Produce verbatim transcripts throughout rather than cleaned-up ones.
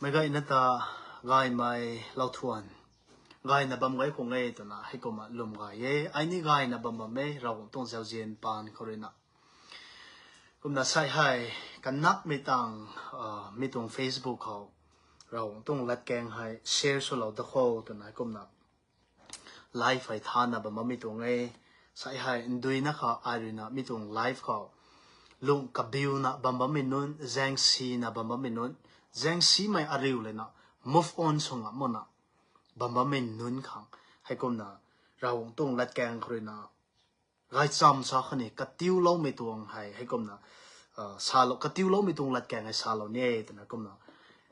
Meic gayna ta gaymei lauthuan, gayna bam gay khang e twna heikumna lwm gay e. Ai ni gayna bam bam e, Ravguangc tuang zauzian paan khou ruina. Kumna sai hei, kanakmei tang, ah, mi tuang Facebook khou, Ravguangc tuang latkaeng hei share swlou da kho twna heikumna live hei thana bam bammei tuang e. Sai hei nduina kha ai ruina mi tuang live khou lung kabiuna bam bammei nunc, zaengsina bam bammei nunc, zaengsimei ariu lana move on sw ngam makna bam bammei nunc khang heikumna Ravguangc tuang latkaeng khou ruina gaychamv sa khatni katiuloumei tuang hei heikumna, ah, salou, katiuloumei tuang latkaeng hei salou ni e twna kumna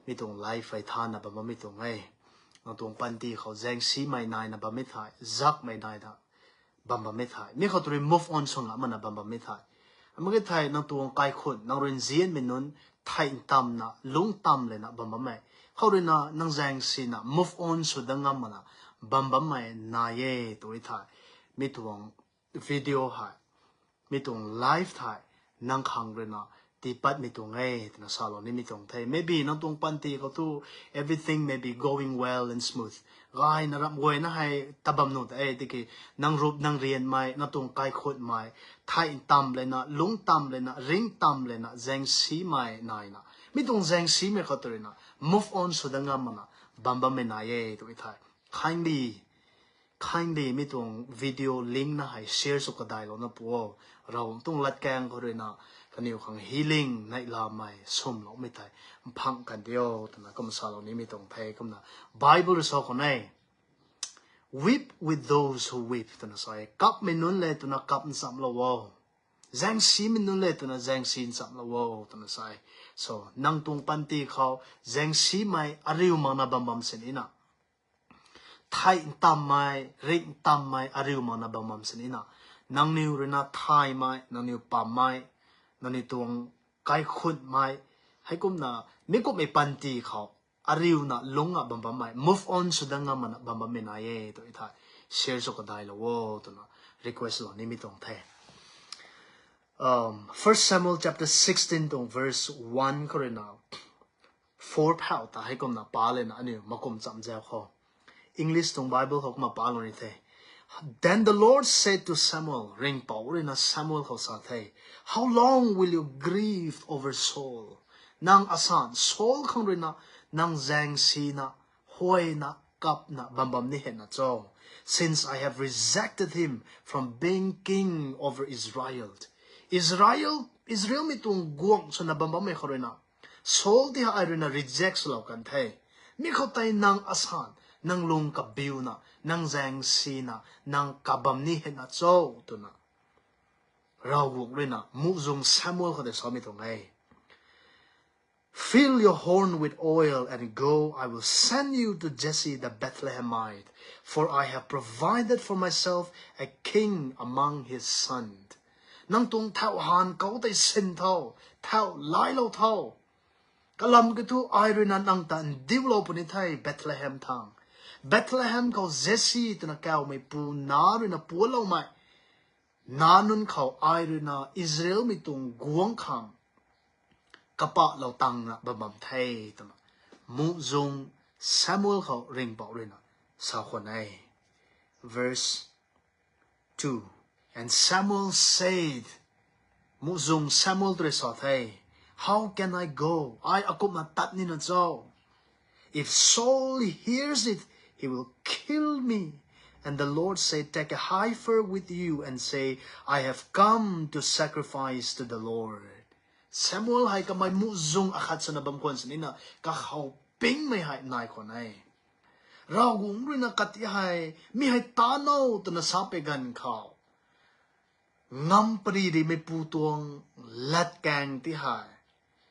mi tuang live hei thana bam bammei tuang e. Nang tuang panty khou zaengsimei naina bammei thei, zakmei naina bam bammei thei, mi khou tu rui move on sw ngam makna bam bammei thei, mak ge thei nang tuang kaikhun, nang rui nzianmei nunc thei ntamna, lungc tam lana bam bammei khou ruina nang zaengsina move on sw dat ngam makna bam bammei nai e tw thei, mi tuang video hei, mi tuang live thei nang khang ruina tiipatmei tuang e twna salou nimei tuang the. Maybe nang tuang panty khou tu everything may be going well and smooth, gayna ramh guayna hei ta bam nuh ta e, tiki nang rup nang rianmei, nang tuang kaikhunmei thei ntam lana, lungc tam lana, ringc tam lana zaengsimei naina, mi tuang zaengsimei khou tu ruina move on sw dat ngam makna bam bammei nai e tw thei, kindly, kindly mi tuang video link na hei share sw kadailouna pu o. Ravguangc tuang latkaeng khou ruina kaniw khang healing neihlamei swmloumei tei mphang kan di o twna kum salou nimei tuang the. Kumna Bible rui sa khwan e, Weep with those who weep twna sa e. Kapmei nunc le twna kap nchamlou o, zaengsimei nunc le twna zaengsi nchamlou o twna sa e. So nang tuang panty khou zaengsimei ariu makna bam bam sinina, thei ntammei, ringc ntammei ariu makna bam bam sinina, nangniw ruina thaymei, nangniw pammei, nangniw tuang kaikhunmei, heikumna mi kumhmei panty khou ariuna lungc a bam bammei, move on sw dat ngam makna bam bammei nai e tw thei, share sw kadailou o twna request lou nimei tuang the. Um, First Samuel chapter sixteen tuang verse one khou ruina four phau ta heikumna pa lana aniu makum cham zau khou, English tuang Bible khou kumna palou ni the. Then the Lord said to Samuel, Ringhpouc ruina Samuel khou sa the, How long will you grieve over Saul? Nang asan Saul khang ruina nang zaengsina, huayna, kapna bam bam ni hena cho? Since I have rejected him from being king over Israel. Israel, Israelmei tuang guangc swna bam bammei khou ruina Saul ti hei ai ruina reject swlou kan the. Mi khou tei nang asan, nang lung kabiuna, nang zaengsina, nang kap bam ni hena cho twna Ravguangc ruina muhzwng Samuel khou tei samei tuang e. Fill your horn with oil and go, I will send you to Jesse the Bethlehemite, for I have provided for myself a king among his sons. Nang tuang thauh han kou tei sin tho, thauh lailou tho. Kalam kiu thu ai ruina nang ta ndiulou puni the Bethlehem thang. Bethlehem khou Jesse twna kawmeipu nac ruina pualoumei nac nunc khou ai ruina Israelmei tuang guangc khang kapahlou tangna bam bam the twna muhzwng Samuel khou Ringhpouc ruina sa khwan e. Verse two. And Samuel said, muhzwng Samuel tu rui sa the, How can I go? Ai akumna tat nina cho? If Saul hears it, he will kill me. And the Lord said, Take a heifer with you and say, I have come to sacrifice to the Lord. Samuel hei kamei muhzwng akhat swna bam khwan sinina kakhou pingmei hei nai khwan e. Ravguangc ruina kati hei mi hei ta no twna sa pei ganv khou, ngamparymeipu tuang latkaeng ti hei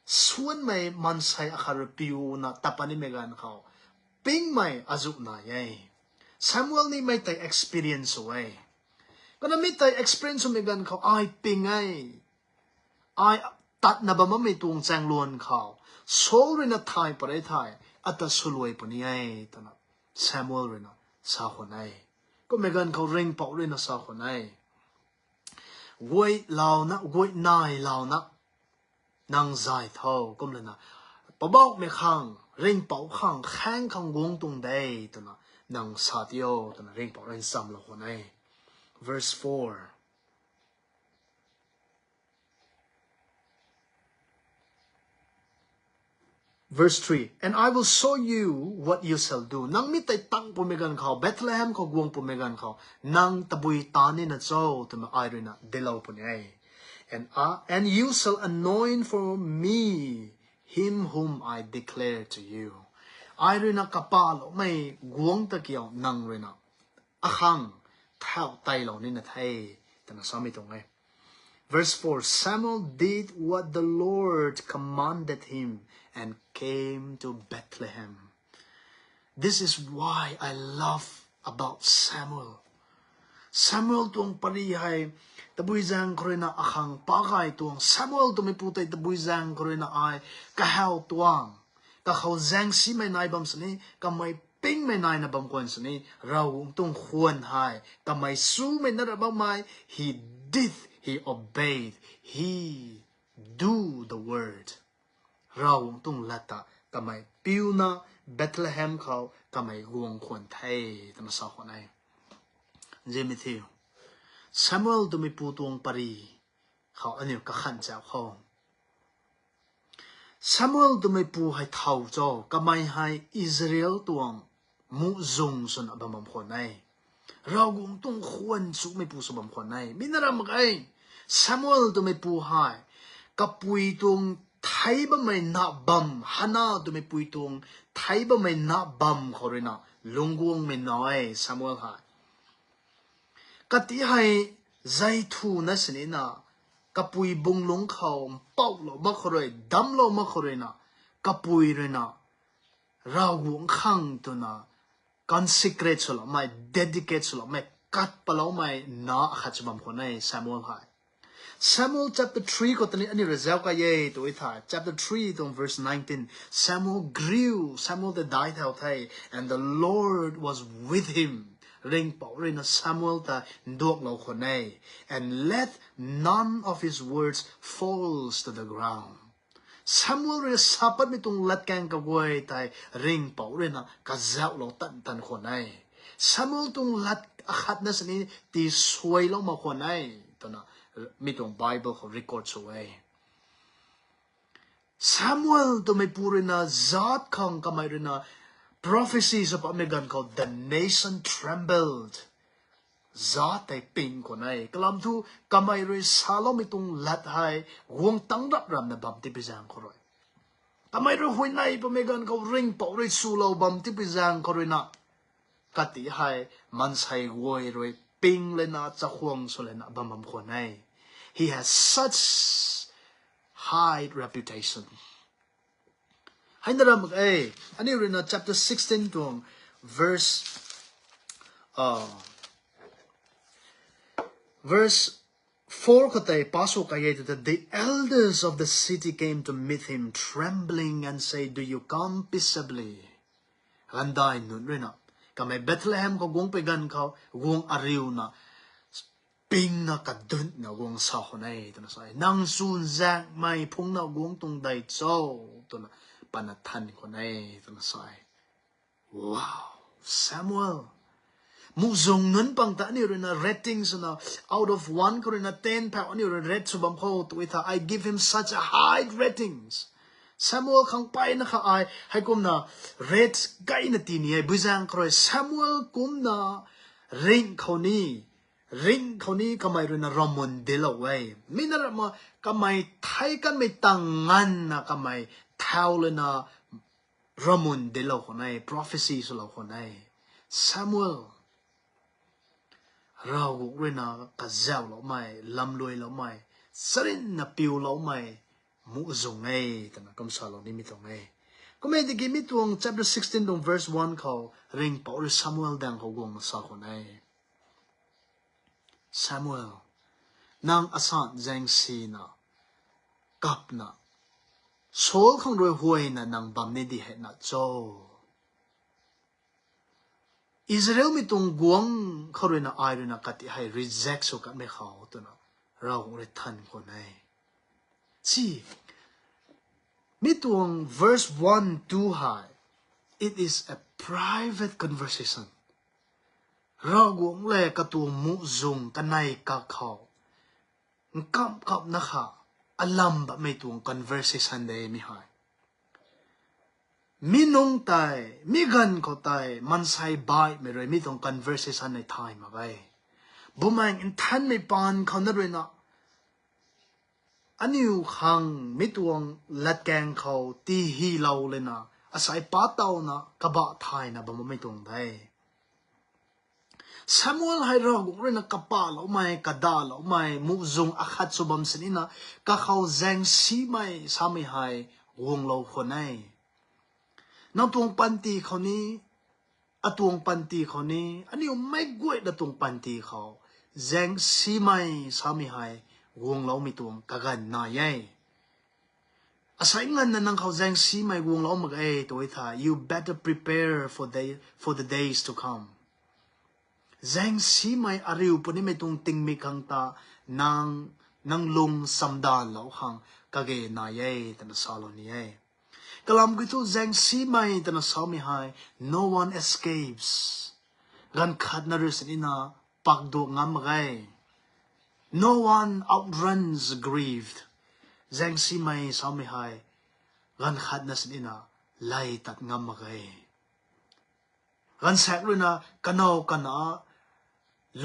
suanmei maansei akhat rui piuna tat patnimei ganv khou pingmei azuh nai e. Samuel ni mi tei experience sw e. Kumna mi tei experience swmei ganv khou ai ping e. Ai tatna bam bammei tuang chaengluan khou Saul ruina thay pat e thei, ata swluai puni e twna Samuel ruina sa khwan e. Kummei ganv khou Ringhpouc ruina sa khwan e, Guay launa, guay nai launa nang zay tho, kumlana Poubauhmei khang Ringhpouc khang, khaeng khang guang tuang de, twna nang sa tio, twna Ringhpouc rui nchamlou khwan e. Verse four. Verse three, "And I will show you what you shall do." Nang mi tei tang pumei ganv khou, Bethlehem khou guang pumei ganv khou, nang tabui ta nina cho, twna ai ruina dilou puni e. And, uh, "And you shall anoint for me him whom I declare to you." Ai ruina kapaloumei guang ta kiu nang ruina akhang thau tailou nina the, twna samei tuang e. Verse four, "Samuel did what the Lord commanded him and came to Bethlehem." This is why I love about Samuel. Samuel tuang pari hei, tabui zaeng khou ruina akhang pa gay tuang. Samuel twmei pu tei tabui zaeng khou ruina ai, kahaw tuang, kakhou zaeng simei nai bam sini, kamei pingmei naina bam khwan sini, Ravguangc tuang khwan hei, kamei sumei na ra bammei, he did, he obeyed, he do the word. Ravguangc tuang lat ta kamei piuna Bethlehem khou kamei guang khwan the, twna sa khwan e. Zimei thiu, Samuel twmei pu tuang pari khou aniu kakhan chau khou, Samuel twmei pu hei thau cho, kamei hei Israel tuang muhzwng swna bam bam khwan e. Ravguangc tuang khwan sumei pu sw bam khwan e. Mi na ra mak ge. Samuel twmei pu hei kapui tuang thei bammei na bam, Hana twmei pui tuang thei bammei na bam khou ruina lungc guangmei na e Samuel hei. Kati hei zay thuna sinina, kapui bung lungc khou mpauhlou mak khou rui, damclou mak khou ruina, kapui ruina Ravguangc khang twna consecrate swloumei, dedicate swloumei, kat paloumei na akhat sw bam khwan e Samuel hei. Samuel chapter three khou tani aniu rui zauc kai e tw e thei, chapter three tuang verse nineteen, "Samuel grew," Samuel ta dai thau the, "and the Lord was with him." Ringhpouc ruina Samuel ta nduaklou khwan e, "and let none of his words falls to the ground." Samuel rui sa patmei tuang latkaeng kaguay tei Ringhpouc ruina kazauhlou tan tan khwan e. Samuel tuang lat akhatna sini tii suailou mak khwan e, twna mi tuang Bible khou record sw e. Samuel twmei pu ruina zaat khang kamei ruina prophecy sw patmei ganv khou, the nation trembled. Zaat tei ping khwan e. Kalam thu kamei rui saloumei tuang lat hei guang tang rap ramna bam tipui zaeng khou rui, kamei rui huayney pamei ganv khou Ringhpouc rui chulou bam tipui zaeng khou ruina, kati hei maansei guay rui ping lana chakhwang sw lana bam bam khwan e. He has such high reputation. Hei na ram e, aniu ruina chapter sixteen tuang verse, uh, verse four khou tei pa sw kai e tw the, "The elders of the city came to meet him, trembling, and say, 'Do you come peaceably?'" Gandai nunc ruina, kamei Bethlehem khou guang pui ganv khou, guang ariuna, pingna kadunna guang sa khwan e, twna sa e. "Nang chwn zaengmei phungna guang tuang dei cho?" twna pana than khwan e, twna sa e. Wow, Samuel. Muhzwng nunc pang ta aniu ruina rating swna, out of one khou ruina ten phau aniu ruina rate sw bam khou tw e thei, I give him such a high ratings. Samuel khang mpeyna kha ai heikumna rate gayna tii ni e, bui zaeng khou rui Samuel kumna ringh khou ni, ringh khou ni kamei ruina ravmun dinclou e. Mi na ramna kamei thei kanmei tang nganvna kamei thau lana ravmun dinclou khwan e, prophecy swlou khwan e. Samuel, Ravguangc ruina kazauhloumei, lamluailoumei, charynna piuloumei muhzwng e, twna kum salou nimei tuang e. Kum e tiki mi tuang chapter sixteen tuang verse one khou, Ringhpouc rui Samuel daeng khou guangna sa khwan e. Samuel, nang asan zaeng sina, kapna, Saul khang rui huayna nang bam ni di hei na cho? Israelmei tuang guangc khou ruina ai ruina kati hei reject sw kanmei khou twna Ravguangc rui than khwan e. Si, Mi tuang verse one, two hei, it is a private conversation. Ravguangc le katuang muhzwng kanei kakhou nkam kapna kha alam bammei tuang conversation de mi hei. Mi nungc tei, mi ganv khou tei, maansei baihmei rui mi tuang conversation nei thay mak ge. Bumaengh Nthanmei paan khou na ruina, aniu khang mi tuang latkaeng khou tiilou lana, asei patowna kabah thayna bam bammei tuang de. Samuel hei Ravguangc ruina kapahloumei, kadahloumei, muhzwng akhat sw bam sinina, kakhou zaengsimei samei hei guanglou khwan e. Nang tuang panty khou ni, atuang panty khou ni, aniu meic guayna tuang panty khou, zaengsimei samei hei guangloumei tuang kaganv nai e. Asei nganvna nang khou zaengsimei guanglou mak e tw thei, you better prepare for the, for the days to come. Zaengsimei ariu punimei tuang tingmik khang ta nang, nang lung chamdanvlou khang kage nai e twna salou ni e. Kalam kiu thu zaengsimei twna samei hei, no one escapes. Ganv khatna rui sinina pakduak ngam mak ge. No one outruns grief. Zaengsimei samei hei, ganv khatna sinina lay tat ngam mak ge. Gaanvsaekc ruina kanow kana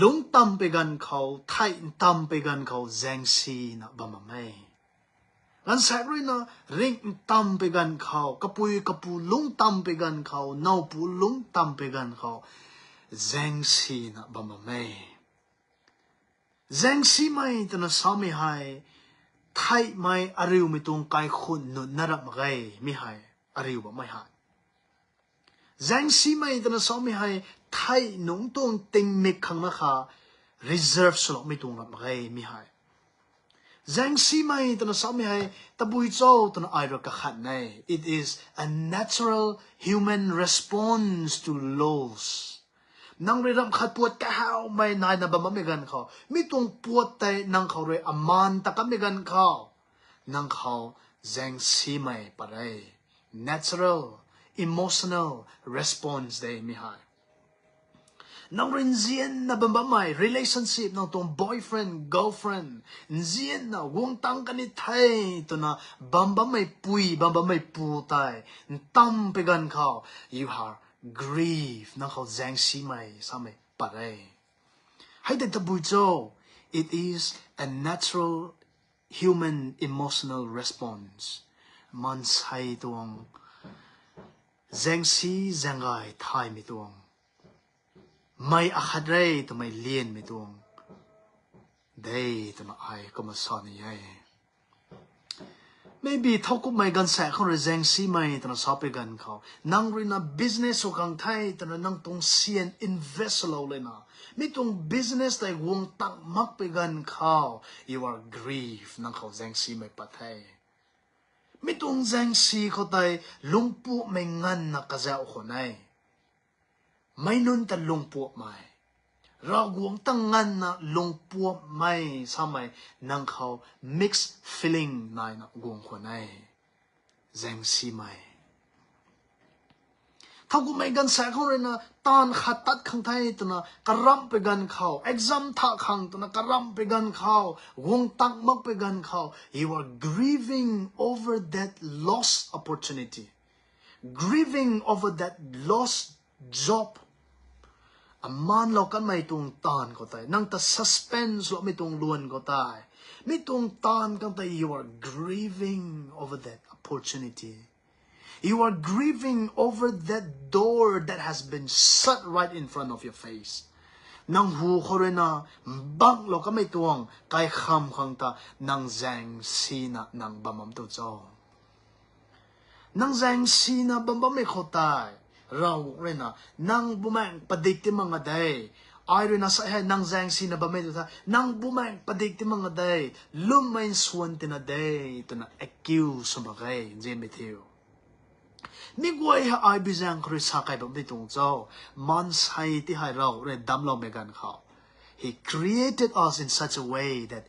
lungc ntampui ganv khou, theih ntampui ganv khou zaengsina bam bam e. Gaanvsaekc ruina ringh ntampui ganv khou, kapui kapu lungc ntampui ganv khou, nowpu lungc ntampui ganv khou zaengsina bam bam e. Zaengsimei twna samei hei, theihmei ariumei tuang kaikhun nunc na rap mak ge, mi hei ariu bammei hei. Zaengsimei twna samei hei, theih nungc tuang tingmik khang na kha reserve swloumei tuang rap mak ge, mi hei. Zaengsimei twna samei hei, tabui cho twna ai rui kakhat e. It is a natural human response to loss. Nang rui ramh khat puat kahawmei naina bam bammei ganv khou, mi tuang puat tei nang khou rui amaan ta kanmei ganv khou, nang khou zaengsimei pat re. Natural, emotional response de mi hei. Nang rui nzianna bam bammei relationship, nang tuang boyfriend, girlfriend, nzianna guang tang kan ni the twna bam bammei pui, bam bammei pu tei ntampui ganv khou, you are grief, nang khou zaengsimei samei pat re. Hei tei tabui cho, it is a natural human emotional response. Maansei tuang zaengsi zaenggay thaymei tuang, mei akhat re twmei lianmei tuang de twna ai kumna sa ni e. Maybe thowkumhmei gaanvsaekc khou rui zaengsimei twna sapui ganv khou, nang ruina business sw khang the twna nang tuang sian invest lou lana, mi tuang business tei guang tang makpui ganv khou, you are grief, nang khou zaengsimei pat the. Mi tuang zaengsi khou tei lungpuammei nganvna kazauh khwan e. Meic nunc ta lungpuammei, Ravguangc ta nganvna lungpuammei samei nang khou mixed feeling naina guang khwan e. Zaengsimei. Thowkumhmei gaanvsaekc khou ruina taanv khat tat khang the twna karamhpui ganv khou, exam tha khang twna karamhpui ganv khou, guang tang makpui ganv khou, you are grieving over that lost opportunity, grieving over that lost job. Amaan lou kanmei tuang taanv khou tei, nang ta suspense loumei tuang luan khou tei, mi tuang taanv khang tei, you are grieving over that opportunity. You are grieving over that door that has been shut right in front of your face. Nang hu khou ruina mbanglou kanmei tuang kaikham khang ta nang zaengsina nang bam bam tu cho? Nang zaengsina bam bammei khou tei, Ravguangc ruina nang bumaengc padik ti mak a de. Ai ruina sa hei nang zaengsina bammei tu tha, nang bumaengc padik ti mak a de, lwmmei nsuan tina de, twna accuse sw mak ge, nzianmei thiu. Mi guay hei ai bizaeng khou rui sa kai bam di tuang cho? Maansei ti hei Ravguangc rui damcloumei ganv khou, He created us in such a way that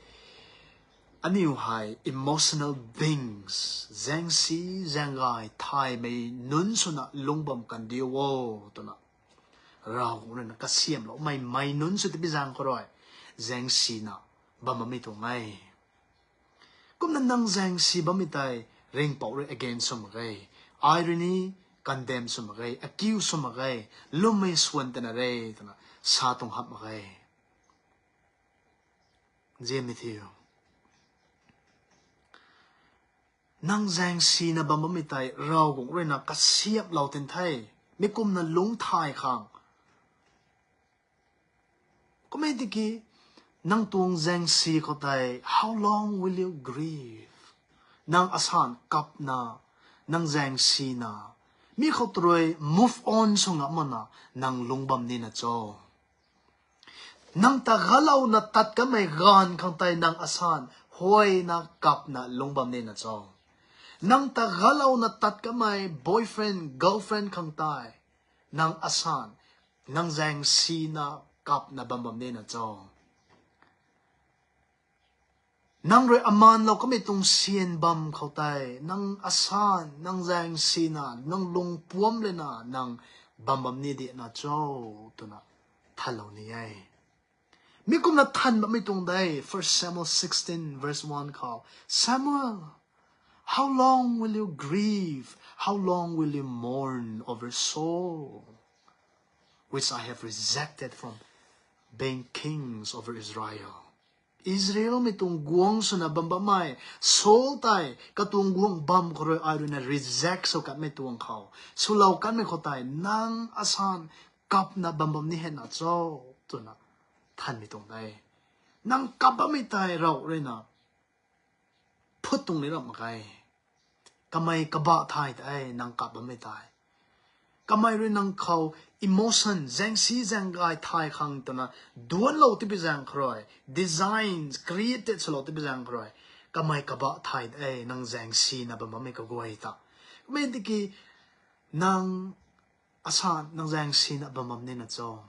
Aniu hei emotional beings, zaengsi zaenggay thaymei nunc swna lungc bam kandiu o, twna Ravguangc ruina kasiamhloumei mei nunc sw tipi zaeng khou rui zaengsina bam bammei tuang e. Kumna nang zaengsi bammei tei ringhpouc rui against sw mak ge, ai rui ni condemn sw mak ge, accuse sw mak ge, lwmmei swan tana re twna sa tuang hamh mak ge. Ziamei thiu, nang zaengsina bam bammei tei Ravguangc ruina kasiamhlou tin the, mi kumna lungc thay khang. Kum e tiki, nang tuang zaengsi khou tei, how long will you grieve? Nang asan kapna, nang zaengsina, mi khou tei rui move on sw ngam makna, nang lungc bam nina cho? Nang ta galouna tat kanmei gaanv khang tei nang asan huayna kapna lungc bam nina cho? Nang ta galouna tat kanmei boyfriend, girlfriend khang tei nang asan, nang zaengsina kapna bam bam nina cho? Nang rui amaanlou kamei tuang syan bam khou tei nang asan, nang zaengsina, nang lungpuam lana nang bam bam ni dina cho? Twna thanlou ni e. Mi kumna than bammei tuang de, First Samuel sixteen verse one khou, Samuel, how long will you grieve? How long will you mourn over Saul, which I have rejected from being kings over Israel? Israelmei tuang guangc swna bam bammei Saul tei katuang guangc bam khou rui ai ruina reject sw kanmei tuang khou, swlou kanmei khou tei nang asan kapna bam bam ni hena cho? Twna thanmei tuang de. Nang kap bammei tei Rav ruina phut tuang ni ram mak ge. Kamei kabah thay de nang kap bammei tei. Kamei rui nang khou emotion, zaengsi zaenggay thay khang twna duanlou tipi zaeng khou rui, designs created swlou tipi zaeng khou rui, kamei kabah thay de nang zaengsina bam bammei kaguay ta. Kum e tiki, nang asan, nang zaengsina bam bam nina cho?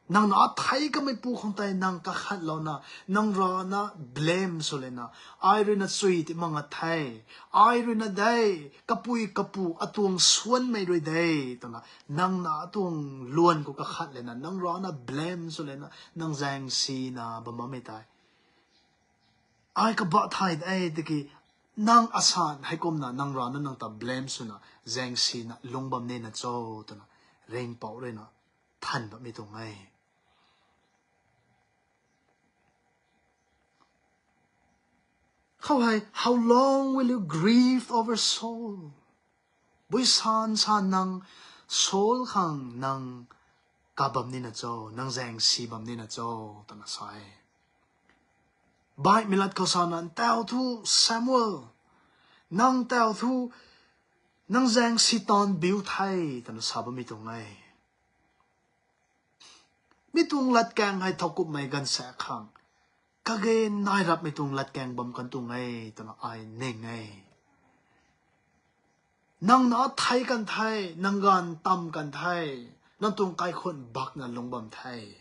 Nang na thei kameipu khang tei nang kakhatlouna, nang rana blame sw lana, ai ruina chui ti mak nga the, ai ruina de, kapui kapu atuang swanmei rui de, twna nang na atuang luan khou kakhat lana, nang rana blame sw lana, nang zaengsina bam bammei tei. Ai kabah thay de tiki, nang asan heikumna nang rana nang ta blame swna, zaengsina lungc bam nina cho? Twna ringhpouc ruina than bammei tuang e. Khou hei, how long will you grieve over Saul? Buisan san nang Saul khang nang kap bam nina cho, nang zaengsi bam nina cho, twna sa e. Baihmei lat khou sana, ntau thu Samuel, nang tau thu, nang zaengsi taanv biu the, twna sa bammei tuang e. Mi tuang latkaeng hei thowkumhmei ganvsaekc khang kage nai rapmei tuang latkaeng bam kan tuang e, twna ai ning e. Nang na thei kan the, nang gaanv tam kan the, nang tuang kaikhun bakna lungc bam the.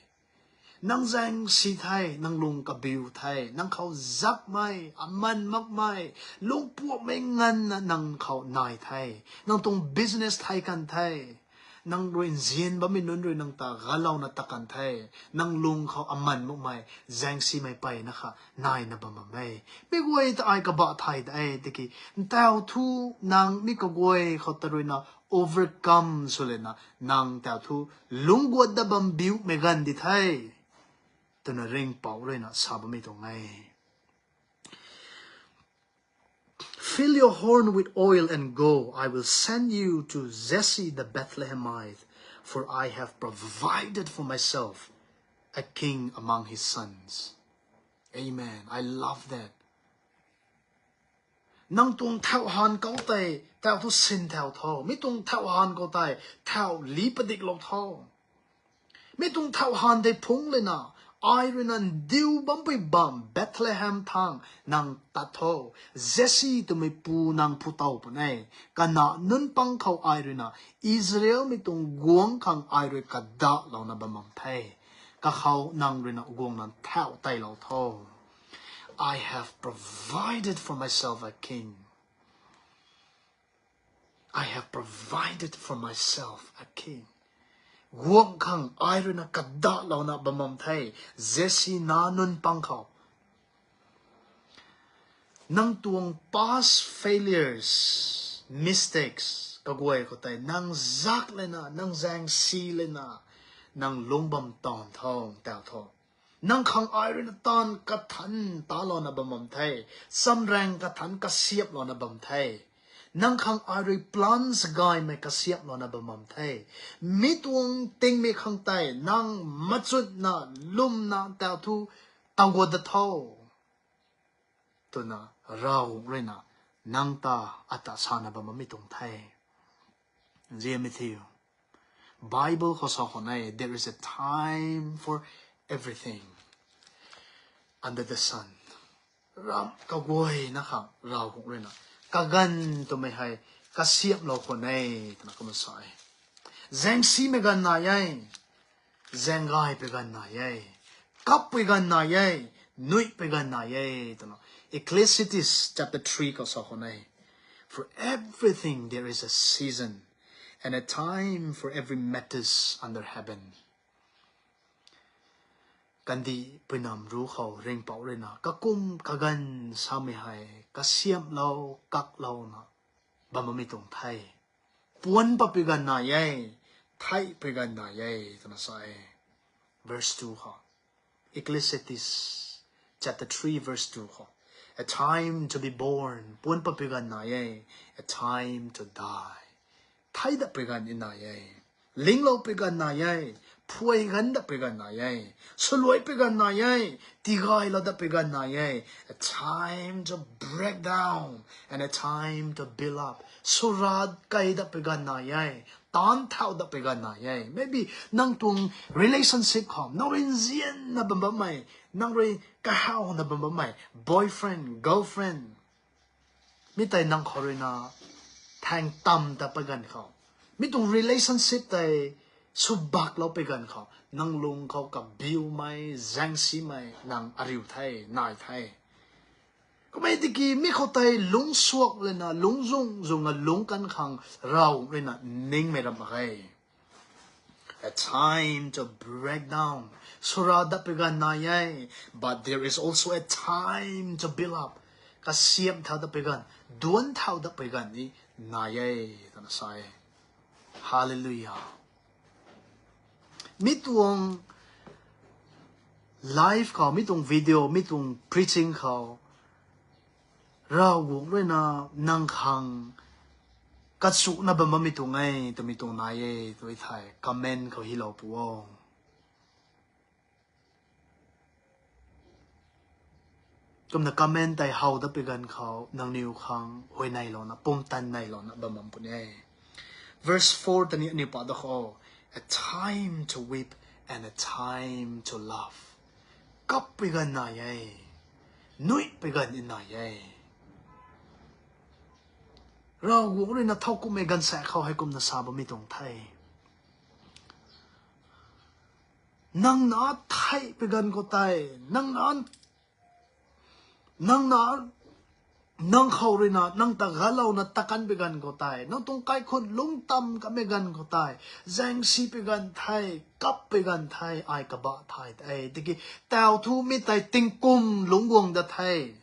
Nang zaengsi the, nang lung kabiu the, nang khou zakmei, aman makmei, lungpuammei nganvna nang khou nai the. Nang tuang business thei kan the. Nang rui nzian bammei nunc rui nang ta galouna ta kan the. Nang lung khou aman makmei, zaengsimei peyna kha naina bam bam e. Mi guay ta ai kabah thay de tiki, ntau thu nang mi kaguay khou ta ruina overcome sw lana, nang tau thu lungc guat dat bam biumei ganv di the, twna ringhpouc ruina sa bammei tuang e. Fill your horn with oil and go. I will send you to Jesse the Bethlehemite, for I have provided for myself a king among his sons. Amen. I love that. Nang tuang thauh han khou tei tau thu sin thau tho. Mi tuang thauh han khou tei thau li padiklou tho. Mi tuang thauh han tei phungc lana, ai ruina ndiu bampui bam Bethlehem thang nang tat tho. Jesse twmei pu nang phu tow pun e. Kanac nunc pang khou ai ruina Israelmei tuang guangc khang ai rui kadalouna bam bam the. Kakhou nang ruina guangna thauh teilou tho. I have provided for myself a king. I have provided for myself a king. Guang khang ai ruina kadalouna bam bam the. Jesse nac nunc pang khou. Nang tuang past failures, mistakes, kaguay khou tei nang zak lena, nang zaeng si lena, nang lungc bam taanv tho, tau tho. Nang khang ai ruina taanv kathan talouna bam bam the. Samraeng kathan kasiamhlouna bam the. Nang khang ai rui plans gaymei kasiamhlouna bam bam the. Mi tuang tingmei khang tei nang machutna, lwmna tau thu, tau gua da tho, twna Ravguangc ruina nang ta ata sana bam bammei tuang the. Nzianmei thiu. Bible khou sa khwan e, there is a time for everything under the sun. Ram kaguayna khang Ravguangc ruina kaganv twmei hei kasiamhlou khwan e, twna kumna sa e. Zaeng simei ganv nai e, zaeng gaypui ganv nai e, kappui ganv nai e, nuihpui ganv nai e, twna Ecclesiastes chapter three khou sa khwan e. For everything there is a season and a time for every matters under heaven. Kandihpui nam ru khou ringhpouc ruina kakum kaganv samei hei kasiamhlou kaklouna bam bammei tuang the. Puanc patpui ganv nai e, theihpui ganv nai e, twna sa e. Verse two khou, Ecclesiastes chapter three verse two khou, a time to be born, puanc patpui ganv nai e, a time to die, thei datpui ganv ni nai e. Lingloupui ganv nai e, phuay ganv datpui ganv nai e, swluaipui ganv nai e, tigaylou datpui ganv nai e, a time to break down and a time to build up, swra kei datpui ganv nai e, taanv thau datpui ganv nai e. Maybe nang tuang relationship khou nang rui nzianna bam bammei, nang rui kahawna bam bammei boyfriend, girlfriend, mi tei nang khou ruina thaeng tam tatpui ganv khou, mi tuang relationship tei swbakloupui ganv khou nang lung khou kabiumei, zaeng simei nang ariu the, nai the. Kummei tiki mi khou tei lungc suak lana lungc zung zung a lungc kan khang Ravguangc ruina ningmei ram mak e. A time to break down, swra datpui ganv nai e, but there is also a time to build up, kasiamh thau datpui ganv, duanc thau datpui ganv ni nai e, twna sa e. Hallelujah. Mi tuang live khou, mi tuang video, mi tuang preaching khou Ravguangc ruina nang khang kachuna bam bammei tuang e, twmei tuang nai e, tw thei comment khou hilou pu o. Kumna comment tei how datpui ganv khou nangniw khang huayneylouna, pumtan neylouna bam bam puni e. Verse four ta ni aniw pa da khou, a time to weep and a time to laugh. Kappui ganv nai e, nuihpui ganv ni nai e. Ravguangc ruina thowkumhmei gaanvsaekc khou hei kumna sa bammei tuang the. Nang na theihpui ganv khou tei, nang na, nang na, nang khou ruina nang ta galouna takanpui ganv khou tei, nang tuang kaikhun lungc tam kamei ganv khou tei, zaeng sipui ganv the, kappui ganv the, ai kabah thay the. Tiki tau thu mi tei tingkum lungc guang dat the,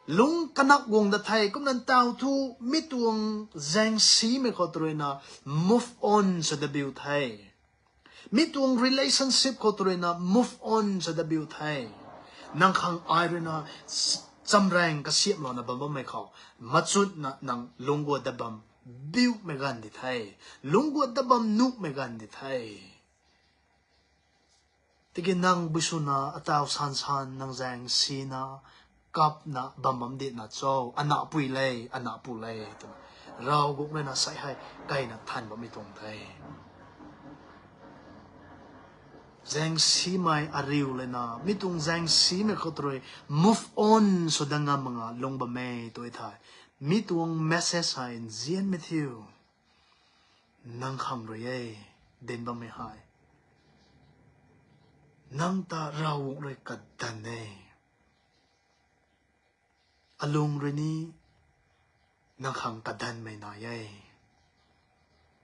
lungc kanak guang dat the. Kumna tau thu mi tuang zaeng simei khou tw ruina move on sw dabiu the. Mi tuang relationship khou tw ruina move on sw dabiu the. Nang khang ai ruina chamraeng kasiamhlouna bam bammei khou, machutna nang lungc guat dat bam biumei ganv di the, lungc guat dat bam nuhmei ganv di the. Tiki nang bui swna atau sansan nang zaeng sina kapna bam bam dina cho, anapui le, anapu le, twna Ravguangc ruina sei hei kaina than bammei tuang the. Zaeng simei ariu lana, mi tuang zaeng simei khou tw rui move on sw dat ngam mak nga lungc bam e tw thei, mi tuang message hei nzianmei thiu. Nang khang rui e, dinc bammei hei, nang ta Ravguangc rui kadanv e. Alung rui ni nang khang kadanmei nai e.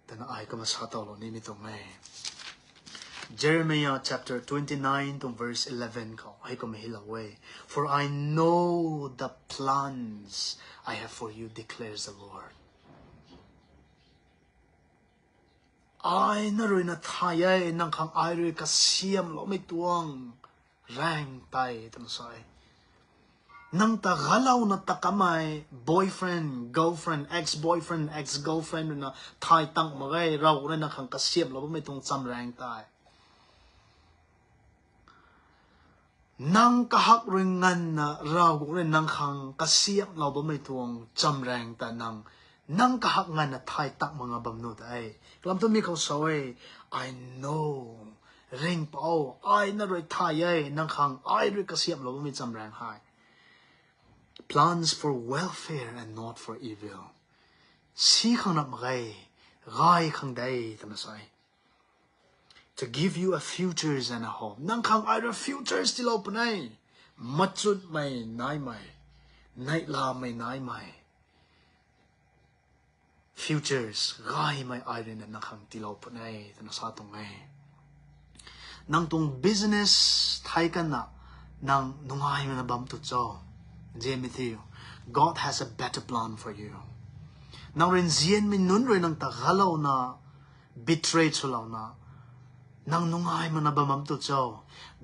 Twna ai kumna sa towlou nimei tuang e. Jeremiah chapter twenty-nine tuang verse eleven khou hei kumna hylou e. For I know the plans I have for you, declares the Lord. Ai na rui na thay e, nang khang ai rui kasiamhloumei tuang raeng tei twna sa e. Nang ta galouna ta kamei boyfriend, girlfriend, ex-boyfriend, ex-girlfriend rui na thay tang mak ge, Ravguangc rui nang khang kasiamhlou bammei tuang chamraeng tei. Nang kahak rui nganvna Ravguangc rui nang khang kasiamhlou bammei tuang chamraeng ta nang, nang kahak nganvna thay tak mak nga bam nuh de. Kalam thu mi khou sa e, I know, ringhpouc, ai na rui thay e, nang khang ai rui kasiamhlou bammei chamraeng hei. Plans for welfare and not for evil. Si khang nap mak ge, gay khang de, twna sa e. To give you a futures and a hope. Nang khang ai rui futures tiilou puni. Machutmei naimei, neihlamei naimei. Futures, gaymei ai rui na nang khang tiilou puni, twna sa tuang e. Nang tuang business thei kanna, nang nungai mana bam tu cho? Nzianmei thiu, God has a better plan for you. Nang rui nzianmei nunc rui nang ta galouna, betray swlouna, nang nungai mana bam bam tu cho?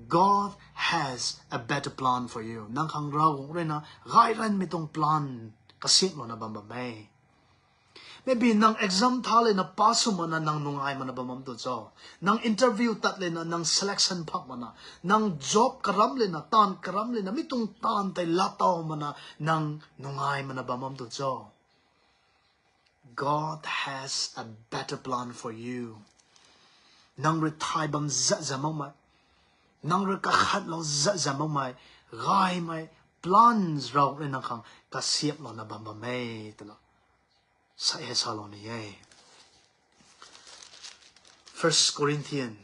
God has a better plan for you. Nang khang Ravguangc rui na gay ranmei tuang plan kasiamhlouna bam bam e. Maybe nang exam tha lena pass sw mana nang nungai mana bam bam tu cho? Nang interview tat lena nang selection phak mana, nang job karam lena, taanv karam lena, mi tuang taanv tei laa taw mana nang nungai mana bam bam tu cho? God has a better plan for you. Nang rui thay bam zat zat makmei, nang rui kakhatlou zat zat makmei, gaymei plans Ravguangc rui nang khang kasiamhlouna bam bam e twna sa hei salou ni e. First Corinthian,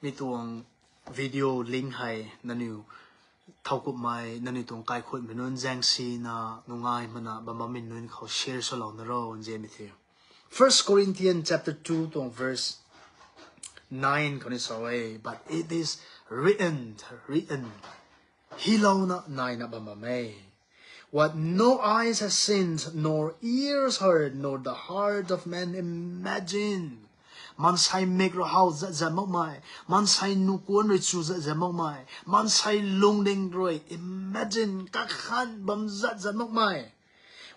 mi tuang video link hei nangniw thowkumhmei, nangniw tuang kaikhunhmei nunc zaengsina nungai mana bam bammei nunc khou share swlouna ro, nzianmei thiu. First Corinthians chapter two tuang verse nine khou ni sa e, but it is written, written, hylouna naina bam bam e. What no eyes has seen, nor ears heard, nor the heart of man imagine. Maansei mik rui how zat zat makmei, maansei nukuan rui chu zat zat makmei, maansei lungning rui imagine kakhan bam zat zat makmei.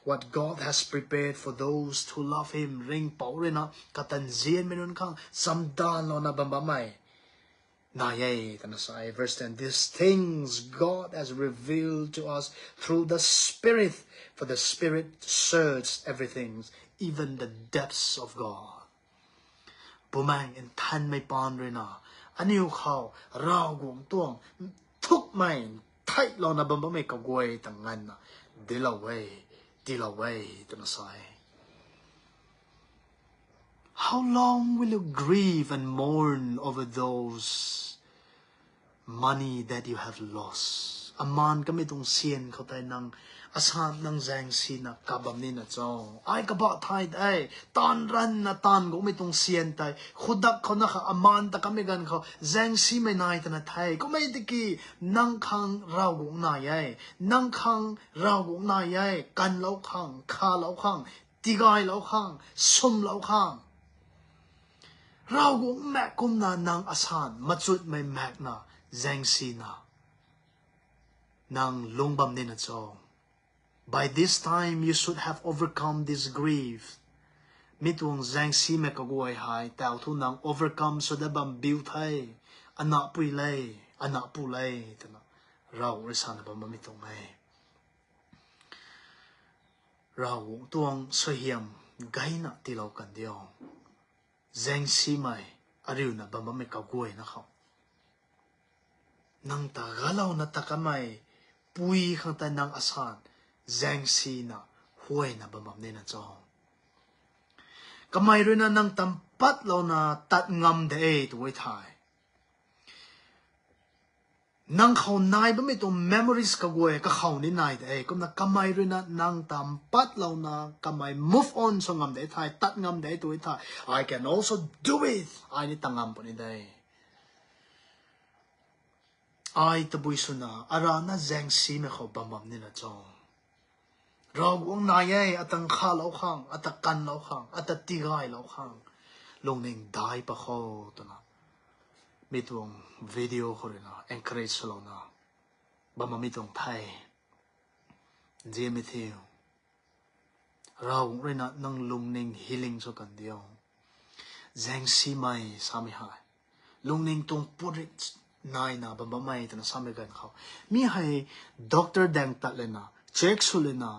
What God has prepared for those who love Him, ringhpouc rui na kata nzianmei nunc khang chamdanlouna bam bammei nai e twna sa e. Verse ten, these things God has revealed to us through the Spirit, for the Spirit searches everything, even the depths of God. Bumaengh Nthanmei paan rui na aniu khou Ravguangc tuang nthukmei ntheihlouna bam bammei kaguay ta nganvna dinclou e, tiilou e twna sa e. How long will you grieve and mourn over those money that you have lost? Amaan kamei tuang syan khou tei nang asan nang zaengsina kap bam nina cho? Ai kabah thay de, taanv ranvna taanv guangmei tuang syan tei khudak khou na kha amaan ta kamei ganv khou zaengsimei nai twna the. Kummei tiki nang khang Ravguangc nai e, nang khang Ravguangc nai e, kanlou khang, khalou khang, tigaylou khang, swmlou khang. Ravguangc maek kumna nang asan machutmei maekna zaengsina nang lungc bam nina cho? By this time you should have overcome this grief. Mi tuang zaengsimei kaguay hei tau thu nang overcome sw dat bam biu the. Anapui le, anapu le twna Ravguangc rui sana bam bammei tuang e. Ravguangc tuang suaihiam gayna tiilou kan diu. Zaengsimei ariuna bam bammei kaguayna khou nang ta galouna ta kamei pui khang tei nang asan zaengsina huayna bam bam nina cho? Kamei rui na nang tam patlouna tat ngam de tw e thei, Nang khou nai bammei tuang memories kaguay kakhou ni nai de. Kumna kamei ruina nang ta mpatlouna kamei move on sw ngam de thei, tat ngam de tu thei, I can also do it. Ai ni ta ngam puni de. Ai tabui swna arana zaengsimei khou bam bam nina cho. Ravguangc nai e, ata khalou khang, ata kanlou khang, ata tigaylou khang, lungning dai pa kho twna mi tuang video khou ruina encourage swlouna bam bam mi tuang the. Nzianmei thiu, Ravguangc ruina nang lungning healing sw kan diu. Zaengsimei samei hei lungning tuang purit naina bam bammei twna samei ganv khou, mi hei doctor daeng tat lana, check sw lana,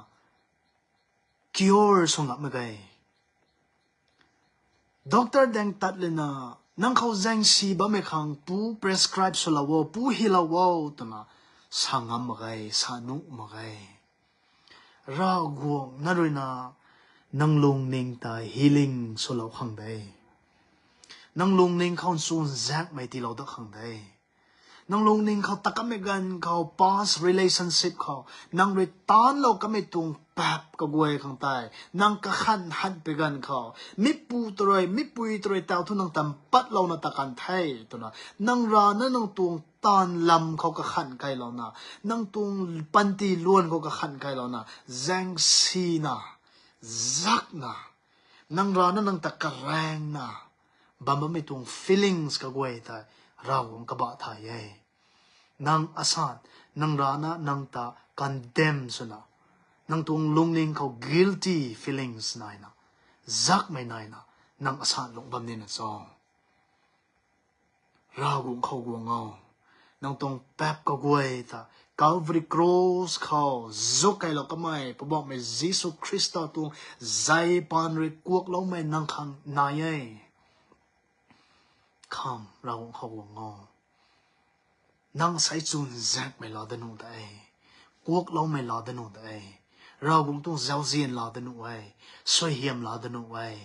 cure sw ngam mak ge. Doctor daeng tat lana, nang khou zaengsi bammei khang pu prescribe swlou o, pu hilou o twna sa ngam mak ge, sa nuh mak ge. Ravguangc na ruina nang lungning ta healing swlou khang de. Nang lungning khou nchunzaekmei tiilou dat khang de. Nang lungning khou ta kamei ganv khou past relationship khou nang rui taanlou kamei tuang paap kaguay khang tei, nang kakhan hanpui ganv khou, mipu ta rui, mipui ta rui tau thu nang ta mpatlouna ta kan the twna, nang rana nang tuang taanv lam khou kakhan kailouna, nang tuang panty luan khou kakhan kailouna, zaengsina, zakna, nang rana nang ta karaengna bam bammei tuang feelings kaguay tei Ravguangc kabah thay e. Nang asan, nang rana nang ta condemn swna, nang tuang lungning khou guilty feelings naina, zakmei naina, nang asan lung bam nina cho. Ravguangc khou guang o. Nang tuang paap kaguay ta Calvary Cross khou zuk kailou kamei Poubauhmei Jisu Khrista tuang zay paan rui kuakloumei nang khang nai e. Come, Ravguangc khou guang o. Nang sai chunzaekmei laa da nuh de. Kuakloumei laa da nuh de. Ravguangc tuang zauzian laa da nuh e. Suaihiam laa da nuh e.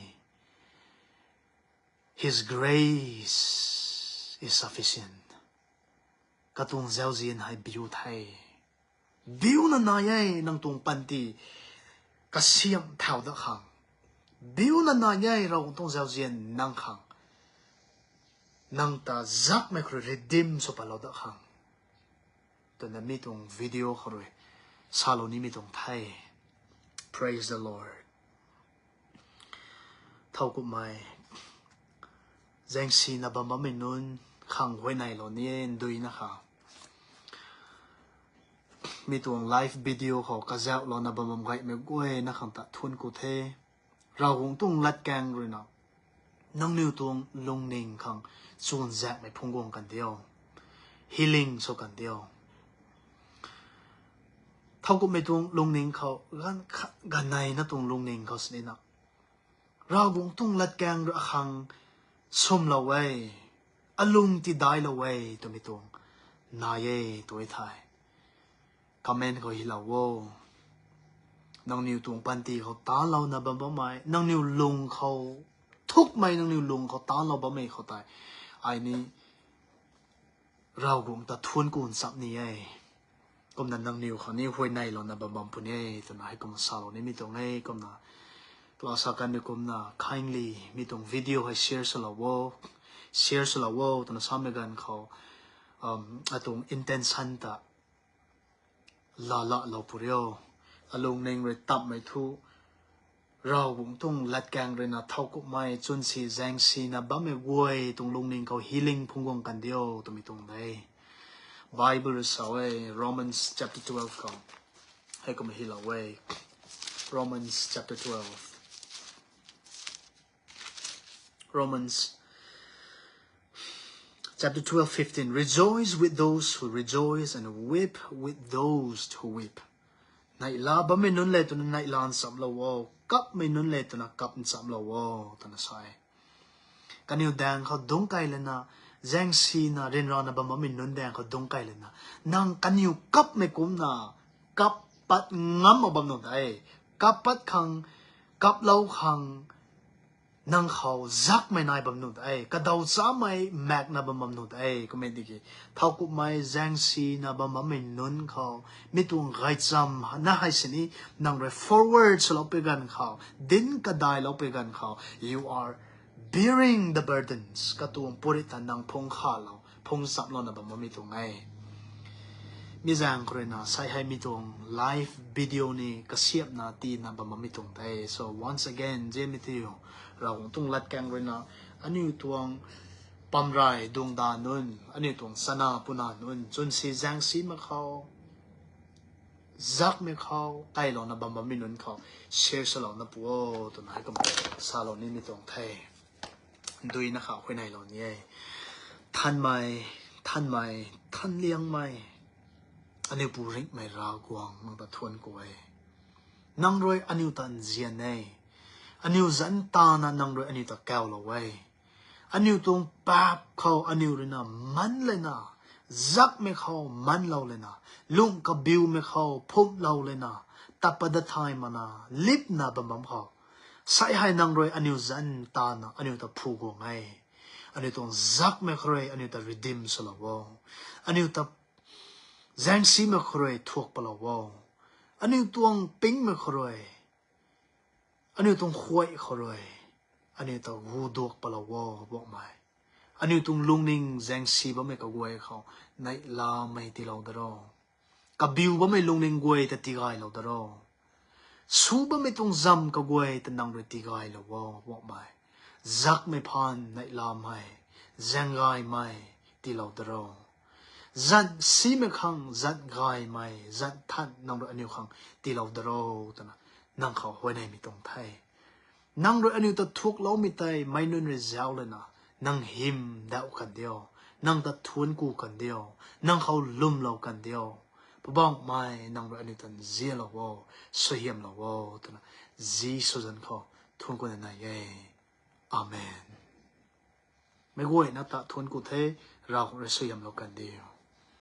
His grace is sufficient. Katuang zauzian hei biu the. Biuna nai e nang tuang panty kasiam thau dat khang. Biuna nai e Ravguangc tuang zauzian nang khang. Nang ta zakmei khou rui redeem sw patlou dat khang twna mi tuang video khou rui salou nimei tuang the. Praise the Lord. Thowkumhmei, zaengsina bam bammei nunc khang huayneylou ni e nduina kha. Mi tuang live video khou kazauhlouna bam bam gaymei guayna khang ta thuanc ku the. Ravguangc tuang latkaeng ruina nangniw tuang lungning khang chunzaekmei phungc guang kan diu. Healing sw kan diu. Thowkumhmei tuang lungning khou, ganv kha-, ganvneina tuang lungning khou sinina, Ravguangc tuang latkaeng rui akhang swmlou e, alung tidailou e twmei tuang nai e tw e thei, comment khou hilou o. Nangniw tuang panty khou taanlouna bam bammei, nangniw lung khou thukmei, nangniw lung khou taanlou bammei khou tei, ai ni Ravguangc ta thuanc ku ncham ni e. Kumna nangniw khou ni huayneylouna bam bam puni e twna heikumna salou nimei tuang e. Kumna class akanmei kumna kindly mi tuang video hei share swlou o, share swlou o twna samei ganv khou, atuang intention ta laalalou pu rio. Alungning rui tapmei thu, Ravguangc tuang latkaeng ruina thowkumhmei chwnsi zaengsina bammei guay tuang lungning khou healing phungc guang kan diu twmei tuang de. Bible rui sa e, Romans chapter twelve khou. Heikumna hilou e. Romans chapter twelve. Romans chapter twelve, fifteen. Rejoice with those who rejoice and weep with those who weep. Neihla bammei nunc le twna neihla nchamlou o, kapmei nunc le twna kap nchamlou o twna sa e. Kaniw daeng khou dungc key lana, zaengsina ryanrana bam bammei nunc daeng khou dungc key lana, nang kaniw kapmei kumcna kap pat ngam mak bam nuh de. Kap pat khang, kaplou khang, nang khou zakmei nai bam nuh de, kadaw chamei maekna bam bam nuh de, kummei tiki thowkumhmei zaengsina bam bammei nunc khou mi tuang gaychamv na hei sini nang rui forward swlou pui ganv khou, dinc kadailou pui ganv khou, you are bearing the burdens, katuang purit ta nang phung khalou, phung chamlouna bam bammei tuang e. Mi zaeng khou ruina sai hei mi tuang live video ni kasiamhna tiina bam bammei tuang the. So once again, ziamei tiu, Ravguangc tuang latkaeng ruina aniu tuang pamrey dungda nunc, aniu tuang chana puna nunc chwnsi zaengsimei khou, zakmei khou tailouna bam bammei nunc khou share swlouna pu o twna hei kum salou nimei tuang the. Duina khou huayneylou ni e. Thanmei, thanmei, thanliangmei, aniu pu ringhmei Ravguangc, nang ta thuanc ku e. Nang rui aniu ta nzian e. Aniu zanc tana nang rui aniu ta kaulou e. Aniu tuang paap khou aniu ruina man lana, zakmei khou manlou lana, lung kabiumei khou phumlou lana, tapa da thay mana, lipna bam bam khou, sai hei nang rui aniu zanc tana aniu ta phu guang e. Aniu tuang zakmei khou rui aniu ta redeem swlou o. Aniu ta zaengsimei khou rui thuak palou o. Aniu tuang pingmei khou rui, aniu tuang khuay khou rui aniu ta gu duak palou o, Poubauhmei. Aniu tuang lungning zaengsi bammei kaguay khou neihlamei tiilou da ro. Kabiu bammei lungning guay ta tigaylou da ro. Su bammei tuang zam kaguay ta nang rui tigaylou o, Poubauhmei. Zakmei phaan neihlamei, zaenggaymei tiilou da ro. Zan simei khang zan gaymei, zan than nang rui aniu khang tiilou da ro twna nang khou huayneymei tuang the. Nang rui aniu ta thuakloumei tei meic nunc rui zauc lana, nang hymdauh kan diu, nang ta thuanc ku kan diu, nang khou lwmlou kan diu. Poubauhmei, nang rui aniu ta nzianlou o, suaihiamlou o twna Jisu zanc khou thuanc kuna nai e. Amen. Meic guayna ta thuanc ku the, Ravguangc rui suaihiamlou kan diu.